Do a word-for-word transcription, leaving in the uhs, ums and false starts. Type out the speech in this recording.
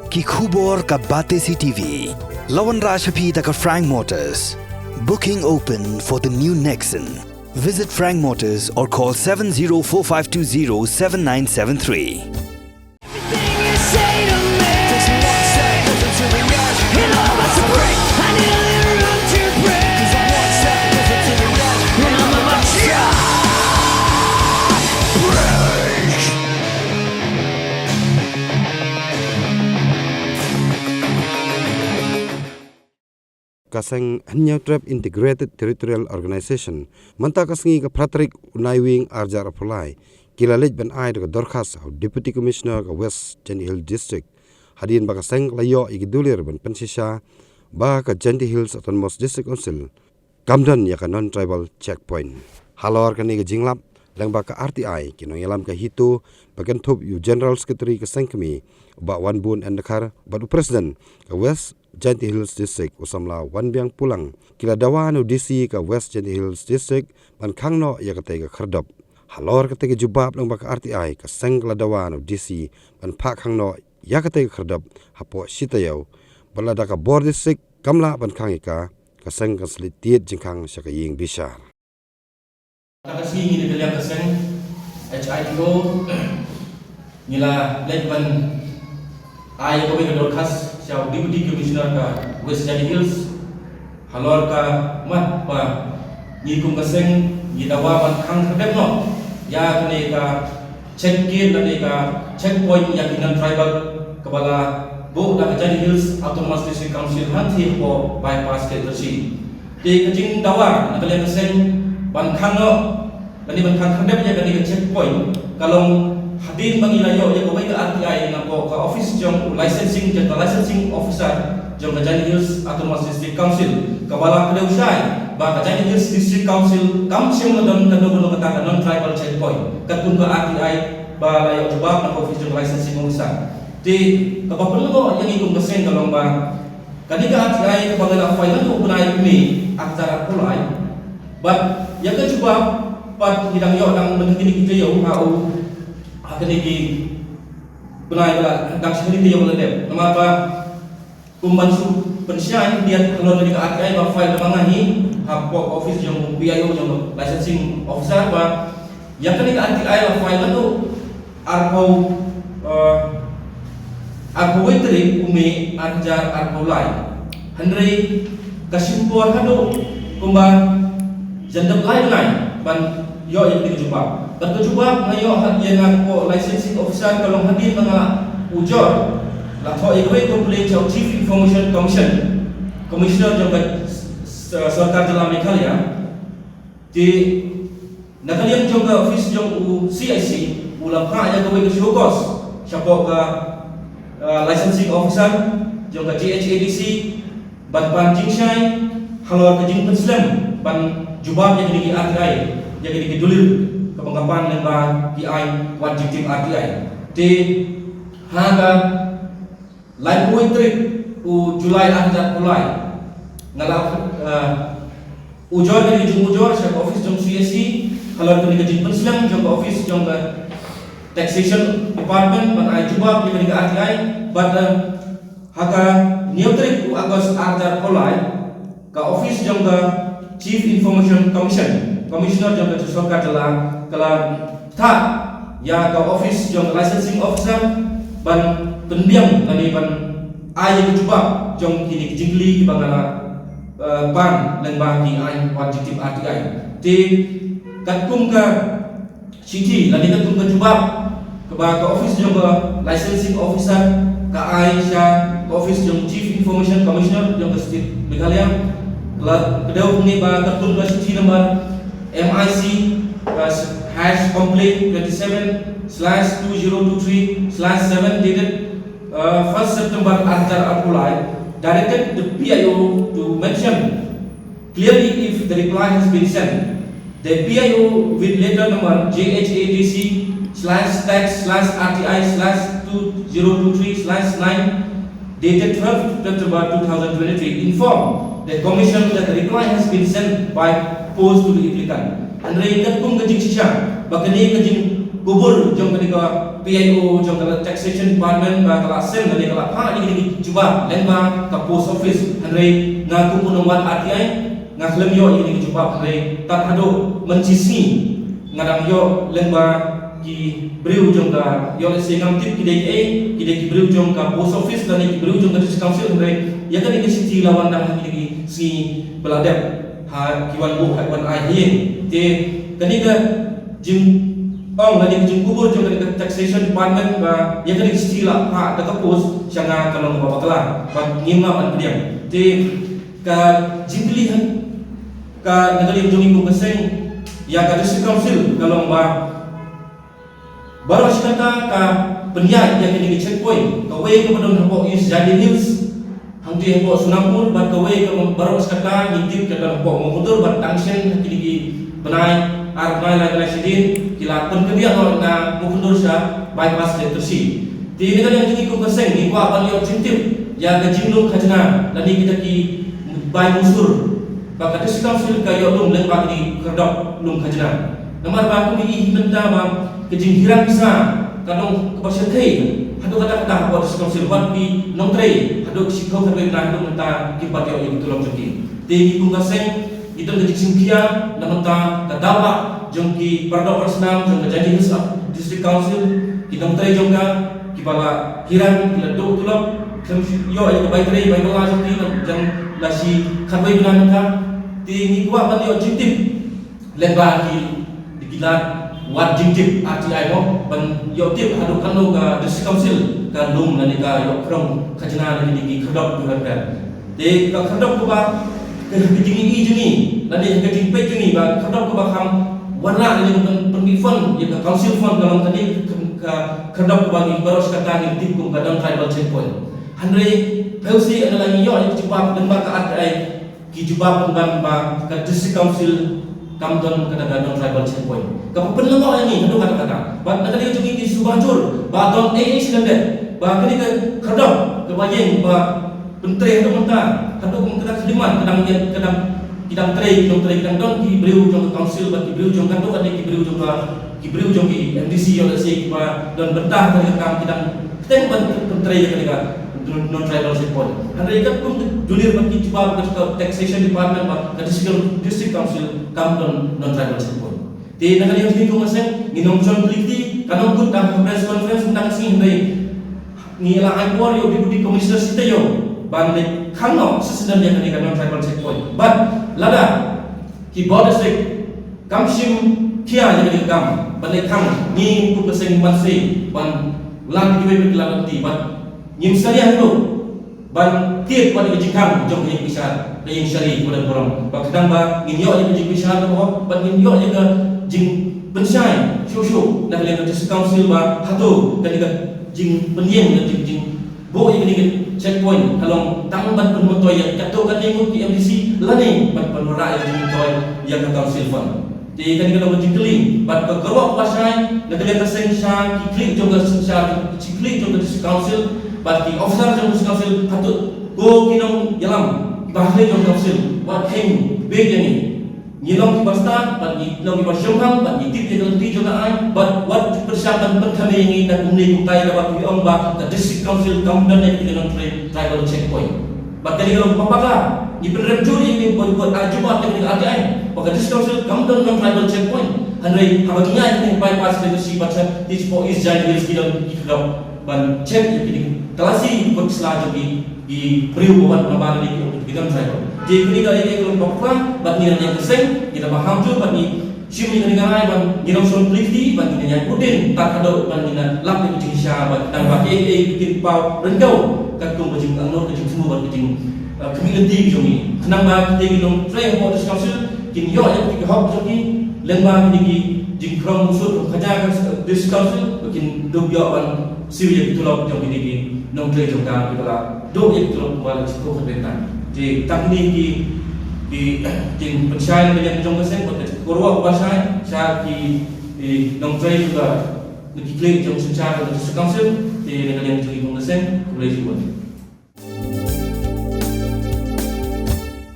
Ki khubor ka Batesi T V. La wanrah sha phi da ka Frank Motors. Booking open for the new Nexon. Visit Frank Motors or call seven zero four five two zero seven nine seven three. Ka seng Hynñiewtrep Integrated Territorial Organization mynta ka sngi ka phra tarik u Naiwieng arhajar arphew lai ki la leit ban ai da ka dorkhas ha u Deputy Commissioner ka West Jaintia Hills District, hadien ba ka seng ka la ïoh ïa ki dulir ban pynshisha ba ka Jaintia Hills Autonomous District Council kam don ïa ka non-tribal checkpoint. Halor kane ka jinglap, lyngba ka R T I, ki nongïalam ka HITO ba kynthup ïa u General Secretary ka seng kmie, u Bah Wanbun N Dkhar, bad u President ka West Jaintia Hills District, u samla Wanbiang Pulang, ki la dawa na u D C ka West Jaintia Hills District ban khang noh ïa katei ka khyrdop. Halor katei ka jubab lyngba ka R T I, ka seng ka la dawa na u D C ban phah khang noh ïa katei ka khyrdop hapoh shi taïew, bad lada ka bor district kam lah ban khang ïa ka, ka seng kan sa leit tied jingkhang sha ka ïing bishar. Ka sngi ngi na ka liang ka seng HITO, ngi la leit ban ai ïa kawei ka dorkhas sha u Deputy Commissioner ka West Jaintia Hills, halor ka mat ba ngi kum ka seng ngi dawa ban khang khyrdep noh ïa kane ka check gate lane ka checkpoint ïa ki non-tribal kaba la buh da ka Jaintia Hills Autonomous District Council hangtei hapoh bypass Khylliputshi. Te ka jingdawa na ka liang ka seng ban khang noh lane ban khang khyrdep ïa kane ka checkpoint ka long hadien ba ngi la ïoh ïa kawei ka R T I napoh ka office jong u licensing, jong ka licensing officer jong ka Jaintia Hills Autonomous District Council, kaba la kdew shai ba ka Jaintia Hills District Council kam shym la don kano kano kata ka non-tribal checkpoint katkum ka R T I ba la ïoh jubab na ka office jong ka licensing officer. Te kaba pynlyngngoh ïa ngi kum ka seng ka long ba kane ka R T I kaba ngi la file naduh u bnai May arhajar arphew lai, bad ïa ka jubab pat ngi dang ïoh tang mynta kine ki taïew ha u, ha kine ki bnai ba la dang shane taïew ba la dep. Namar ba kum ban shu pynshai khyndiat halor kane ka R T I ba file da ma nga hi hapoh office jong u P I O, jong licensing officer, ba ïa kane ka R T I la file naduh arphew, eh, arphew wei tarik u May arhajar arphew lai. Hynrei ka shim por haduh kumba jandep lai bnai ban ïoh ïa kane ka jubab. Bad ka jubab nga ïoh ha ïa nga ko licensing officer ka long hadien ba nga la ujor, la thoh ïa kawei ka complaint sha u Chief Information Commission, Commissioner jong ka s-, s-, sorkar jylla Meghalaya. Te na ka liang jong ka office jong u C I C u la phah ïa kawei ka show cause shapoh ka, uh, licensing officer jong ka J H A D C ban pan jingshai halor ka jingpynslem ban jubab ïa kine ki R T I, ïa kine ki dulil kaba nga pan lyngba ki aiñ wad jingtip R T I. Te ha ka laiphew wei tarik u July arhajar arphew lai, nga la, eh, ujor kane ka jingujor sha ka office jong C I C halor kane ka jingpynslem jong ka office jong ka Taxation Department ban ai jubab ïa kane ka R T I. Bad, eh, ha ka hynñiew tarik u August arhajar arphew lai, ka office jong ka Chief Information Commission, Commissioner jong ka sorkar jylla, ka la thah ïa ka office jong ka licensing officer ban pynbiang lane ban ai ïa ka jubab jong kine ki jingkylli kiba nga la, eh, pan lyngba ki aiñ wad jingtip R T I. Te katkum ka shithi lane katkum ka jubab kaba ka office jong ka licensing officer ka ai sha ka office jong Chief Information Commissioner jong ka State Meghalaya, ka la kdew hangne ba katkum ka shithi number M I C, uh, hash complaint twenty seven slash two zero two three slash seven dated, uh, first September arhajar arphew lai, directed the P I O to mention clearly if the reply has been sent. The P I O with letter number J H A D C slash tax slash R T I slash two zero two three slash nine dated twelfth September two thousand twenty-three informed the commission that the reply has been sent by post to the applicant. Hynrei katkum ka jingshisha ba kane ka jing kubur jong kane ka P I O jong ka Taxation Department ba ka la send lane ka la phah ïa kine ki jubab lyngba ka post office. Hynrei nga kum u nongwan R T I nga khlem ïoh ïa kine ki jubab, hynrei tat haduh mynta shi sngi nga dang ïoh lyngba ki briew jong ka, ïoh lehse ngam tip ki dei kiei, ki dei ki briew jong ka post office lane ki briew jong ka district council, hynrei ïa kane ka shithi la wan tang ha kine ki sngi ba la dep ha ki wan buh ha ki wan ai ha ïing. Te kane ka jingong lane ka jingkubur jong kane ka Taxation Department ba ïa kane ka shithi la phah da ka post sha nga ka long kaba bakla bad ngim lah ban pdiang. Te ka jingkylli ha ka, na ka liang jong ngi kum ka seng ïa ka district council ka long ba baroh shi katta ka pynïaid ïa kine ki checkpoint, kawei kaba don hapoh East Jaintia Hills hangtei hapoh Sonapur, bad kawei kaba baroh shi katta ngi tip ka don hapoh Mawkyndur, bad tang shen ha kine ki bnai, ar bnai, lai bnai shadien ki la pynkynriah noh na Mawkyndur sha bypass Leitirshi. Te na ka liang jong ngi kum ka seng ngi kwah ban ïoh jingtip ïa ka jinglum khajna lane kita ki bai musur ba ka district council ka ïoh lum lyngba kine ki khyrdop lum khajna. Namar ba kum ngi i hi mynta ba ka jinghiran pisa ka long kaba shyrkhei haduh katta katta hapoh district council, wat ki nongtrei haduh ki shiphew khatwei bnai haduh mynta kim pat ïoh ïa ki tulop jong ki. Te ngi kum ka seng ngi don ka jingsngewkhia na bynta ka daw lah jong ki para doh para snam jong ka Jaintia Hills District Council, ki nongtrei jong ka kiba la hiran, ki la duh tulop, khlem ïoh ïa ka bai trei bai bylla jong ki, jan la shi khatwei bnai mynta. Te ngi kwah ban ïoh jingtip lyngba ki, ki lad wad jingtip R T I mo, ban ïoh tip haduh katno ka district council ka lum lane ka ïoh khrong khajna na kine ki khyrdop khyrdop. Te ka khyrdop kaba, ka, ka jingïohi jong ngi lane ka jingpeit jong ngi ba khyrdop kaba kham wanrah lane ban pynmih fund ïa ka council fund ka long kane ka, ka khyrdop kaba ngi baroh shi katta ngi tip kum ka non tribal checkpoint. Hynrei phew sien ynda la ngi ïoh ïa ka jubab lyngba ka R T I, ki jubab pynban ba ka district council kam don kata ka non tribal checkpoint. Kaba pynlyngngoh ïa ngi haduh katta katta. Bad na ka liang jong ngi ngi sngewbha jur ba don ei ei shisien de ba kane ka khyrdop kaba ïeng ba pyntrei haduh mynta, haduh kum ka dang sdang man, ka dang ïeng, ka dang, ki dang trei, ki dang trei, ki dang don ki briew jong ka council bad ki briew jong ka, haduh katne ki briew jong ka, ki briew jong ki M D C ïoh lehse kiba don bynta ha kane ka kam ki dang kyrteng ban pyntrei ïa kane ka non, non tribal checkpoint. Hynrei katkum ka jingduna bad ki jubab ka, ka taxation department bad ka district, district council kam don non tribal checkpoint. Te na ka liang jong ngi kum ka seng ngin ym shon kylli kti, kan ym kut tang ha press conference mynta ka sngi, hynrei ngi la ai por ïa u Deputy Commissioner Shitaïew ban leit khang noh sa shisien ïa kane ka non tribal checkpoint. Bad lada ki border district kam shim khia ïa kane ka kam ban leit khang, ngi kum ka seng ngim banse ban lad kiwei pat ki lad lynti bad ngim salia haduh ban tied wat ïa ka jingkhang jong ka ïing bishar, ka ïing shari, ka don burom. Ba khnang ba ngin ïoh ïa ka jingbishar kaba hok bad ngin ïoh ïa ka jingpynshai shuh shuh na ka liang ka district council ba hato kane ka jingpynïeng, ka jing, jingbuh ïa kane ka checkpoint ka long tang ban pynmyntoi ïa katto katne ngut ki M D C lane ban pynwanrah ïa ka jingmyntoi ïa ka council fund. Te kane ka long ka jingkylli bad ka kyrwoh kaba shai na ka liang ka seng sha ki khlieh jong ka synshar, ki khlieh jong ka district council bad ki officer jong ka district council, hato ko ki nongïalam kiba ha khlieh jong ka council, wat kheiñ beit ïa ngi. Ngi long kiba stad bad ngi long kiba shongkhang bad ngi tip ïa ka lynti jong ka aiñ bad wat pyrshang ban pynkhame ïa ngi da kumne kumtai kaba ki ong ba ka district council kam don ïa ka non tribal checkpoint. Bad kane ka long kaba bakla, ngi pynrem jur ïa ngi bad bad arju bad ïa ngi arju ai ba ka district council kam don non tribal checkpoint. Hynrei haba ngi ïaid ïa ngi bypass ïa ngi shi bad sha, te shapoh East Jaintia Hills ki don ki khlem ban check ïa kine ki talasi ki kot ki sla jong ki, ki briew ba wan na bar ïa ki, ki don tribal. Te kane ka long kaba bakla bad ngi na ka seng ngi da ba ham jur bad ngi shim ïa kane ka rai ban ngin ym shon kylli kti bad ngin ïaid bud dien tad haduh ban ngin lap ïa ka jingshisha bad tang ba kiei kiei kin paw ryngkew katkum ka jingangnud, ka jingthmu bad ka jing, eh, khmih lynti ka jong ngi. Khnang ba kita ki nongtrei hapoh district council kin ïoh ïa ka hok jong ki lyngba kine ki jingkhrong munsur ka khajna ka district council ba kin dup ïoh ban siew ïa ki tulop jong kine ki nongtrei jong ka kiba la duh ïa ki tulop kumba la shu kren mynta. Te tang kine ki, ki jingpynshai na ka liang jong ka seng bad ka kyrwoh kaba shai sha ki, ki nongtrei jong ka, ki khlieh jong ka synshar jong ka district council. Te na ka liang jong ngi kum ka seng, khublei shibun.